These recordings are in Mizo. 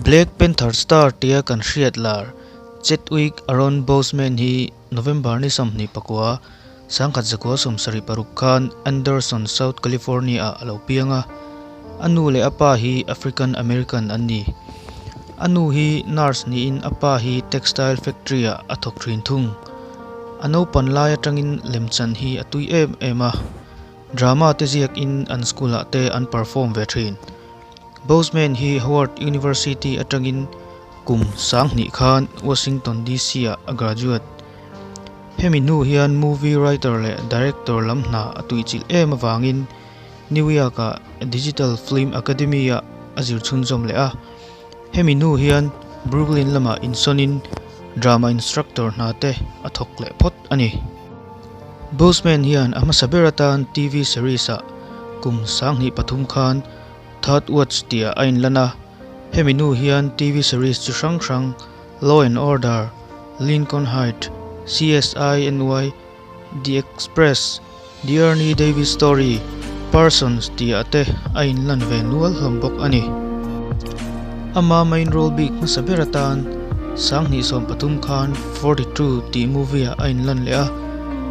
Black Panther star tia kan hriat lar Chadwick Aaron Boseman hi November ni 29, 1976 khan Anderson, South California-ah a lo piang a. A nu leh a pa hi African American an ni. A nu hi nurse niin a pa hi textile factory-ah a thawk thin thung. A naupan lai atangin lemchan hi a tui em em a, drama te ziakin an school-ah te an perform ve thin. Boseman hi Howard University atangin kum 2000 khan Washington DC-ah a graduate. Hemi hnu hian movie writer leh director lam hna a tuichilh em avangin New York-ah Digital Film Academy-ah a zir chhunzawm leh a. Hemi hnu hian Brooklyn lamah insawnin drama instructor hna te a thawk leh phawt a ni. Boseman hian a hmasa ber atan TV series-ah kum 2003 khan Third Watch tih a inlan a. Hemi hnu hian TV series chi hrang hrang Law and Order, Lincoln Height, CSI NY, The Express, The Ernie Davis Story, Parsons tih ah te a inlan ve nual hlawm bawk a ni. Ama main role bik hmasa ber atan 2013 khan 42 tih movie ah a inlan leh a,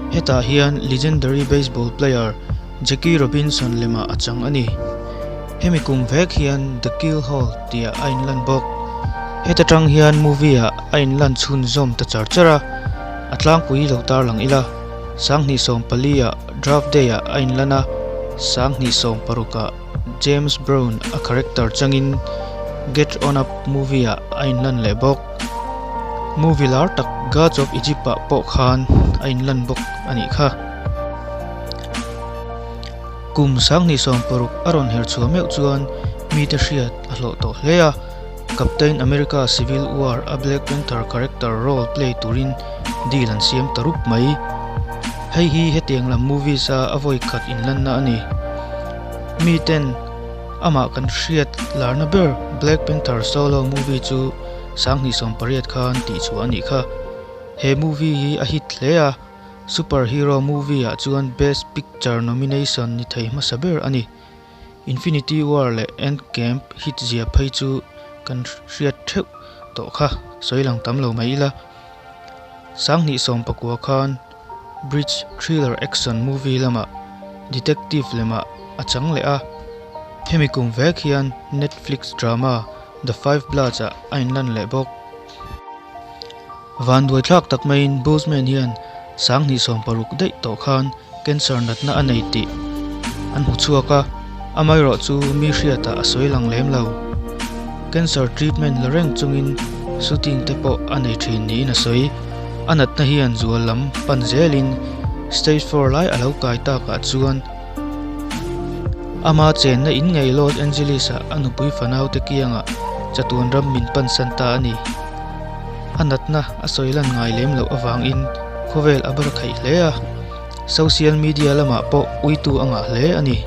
hetah hian legendary baseball player Jackie Robinson lemah a chang a ni. Hemi kum vek hian The Kill Hall tih ah a inlan bawk. Heta tang hian movie ah a inlan chhunzawm ta char char a, a tlangpui lo tarlang ila. 2014 ah Draft Day ah a inlan a, 2016 ah James Brown a character changin Get On Up movie ah a inlan leh bawk. Movie lar tak Gods of Egypt ah pawh khan a inlan bawk a nih kha. Kum 2016 a rawn her chhuah meuh chuan mite hriat a hlawh tawh hle a, Captain America Civil War a Black Panther character role play turin deal an siam ta rup mai. Hei hi hetiang lam movies a a vawi khat inlanna a ni. Miten amah kan hriat larna ber Black Panther solo movie chu 2018 khan tihchhuah a nih kha. He movie hi a hit hle a, superhero movie ah chuan Best Picture nomination ni thei hmasa ber a ni. Infinity War leh Endgame hit zia phei chu kan hriat theuh tawh kha, sawi lang tam lo mai ila. 2019 khan Bridge thriller action movie lamah detective lemah a chang leh a, hemi kum vek hian Netflix drama The Five Bloods ah a inlan leh bawk. Vanduai thlak tak maiin Boseman hian 2016 daih tawh khan cancer natna a nei tih an hmu chhuak a, amaherawh chu mi hriatah a sawi lang lem lo. Cancer treatment la reng chungin shooting te pawh a nei thin niin a sawi. A natna hian zual lam pan zelin stage four lai a lo kai takah chuan ama chenna in ngei Los Angeles-ah a nupui fanau te kiangah chatuan ram min pansan ta a ni. A natna a sawi lan ngai lem loh avangin khawvel a bar khaih hle a, social media lamah pawh uitu a ngah hle a ni.